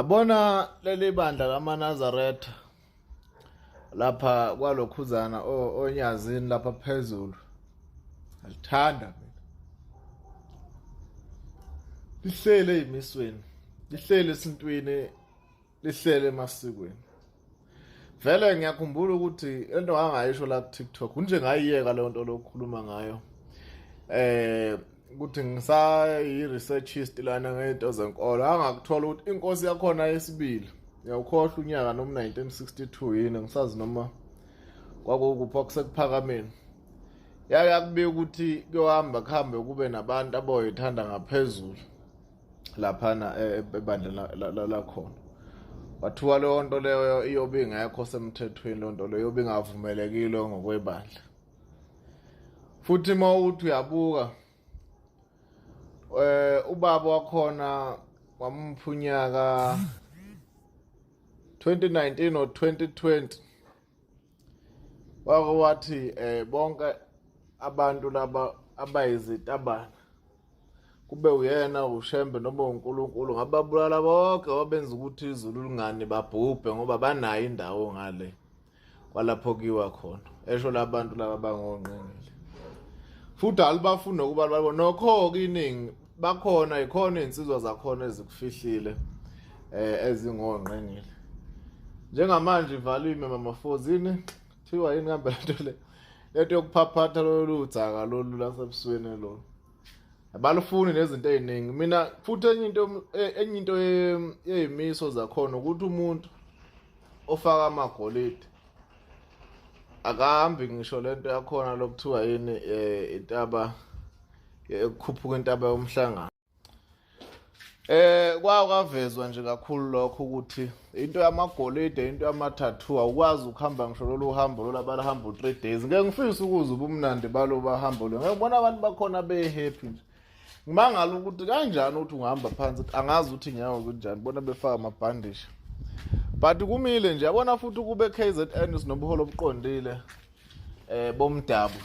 Yabona leli bandla lamaNazaretha lapha kwalokhuzana onyazini lapha phezulu alithanda mina lihlele ezimisweni lihlele esintwini lihlele emasikweni vele ngiyakhumbula ukuthi lento ngangayisho la ku TikTok kunje ngayiyeka leyo nto lokukhuluma ngayo eh ukuthi ngisayi researchist lana ngento zenkolo angakuthola ukuthi inkosi yakhona yesibili ngiyawukhohlwa unyaka noma 1962 yini ngisazi noma kwakukuphi okusekuphakameni yake yakubika ukuthi kuyohamba kuhambe kube nabantu aboyithanda ngaphezulu laphana e, ebandleni lakhona kwathiwa leyo nto leyo iyobe ingekho semthethweni leyo nto leyo iyobe ingavumelekile ngokwebandla futhi uma uthi uyabuka eh ubaba wakhona wamuphunyaka 2019 or 2020 wake wathi eh bonke abantu laba abayizitabana kube uyena uShembe noma uNkulunkulu ngababulala bonke wabenza ukuthi izulu lingani babhubhe ngoba banayo indawo ngale kwalapho kuyiwa khona esho labantu laba bangonqengile futhi alibafuni nokuba babo nokho-ke iningi bakhona ikhona iy'nsizwa zakhona ezikufihlile eh ezingonqengile njengamanje ivalime mama fozini kuthiwa yini kambe lento le lento yokuphaphatha lolu dzaka lolu lasebusweni lolu abalufuni nezinto eziningi mina futhi enye into enye into yeyimiso zakhona ukuthi umuntu ofaka amagolide akahambi ngisho lento yakhona lokuthiwa yini eh, intaba ekukhuphuka intaba yomhlangano Eh kwakwavezwa nje kakhulu lokho ukuthi into yamagolide into yama-tattoo awukwazi ukuhamba ngisho lolu hambo lolu abalihamba u-3 days ngeke ngifise ukuze ubumnandi balo bahambo lo ngeke ngibona abantu bakhona be-happy nje ngimangala ukuthi kanjani ukuthi ungahamba phansi angazi ukuthi inyawo kunjani bona befaka amabhandishi but kumile nje yabona futhi ukube KZN sinobuholo obuqondile eh bomdabu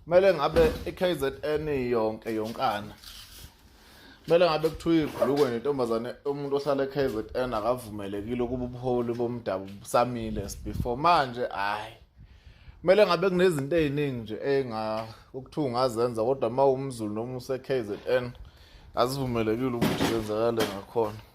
kumele ngabe iKZN yonke yonkana kumele ngabe kuthiwa ibhulukwe nentombazane umuntu ohlala eKZN akavumelekile ukuba ubuholi bomdabu busamile before manje hayi kumele ngabe kunezinto ey'ningi nje enga ukuthiwa ungazenza kodwa uma umZulu noma use-KZN azivumelekile ukuthi zenzakale ngakhona.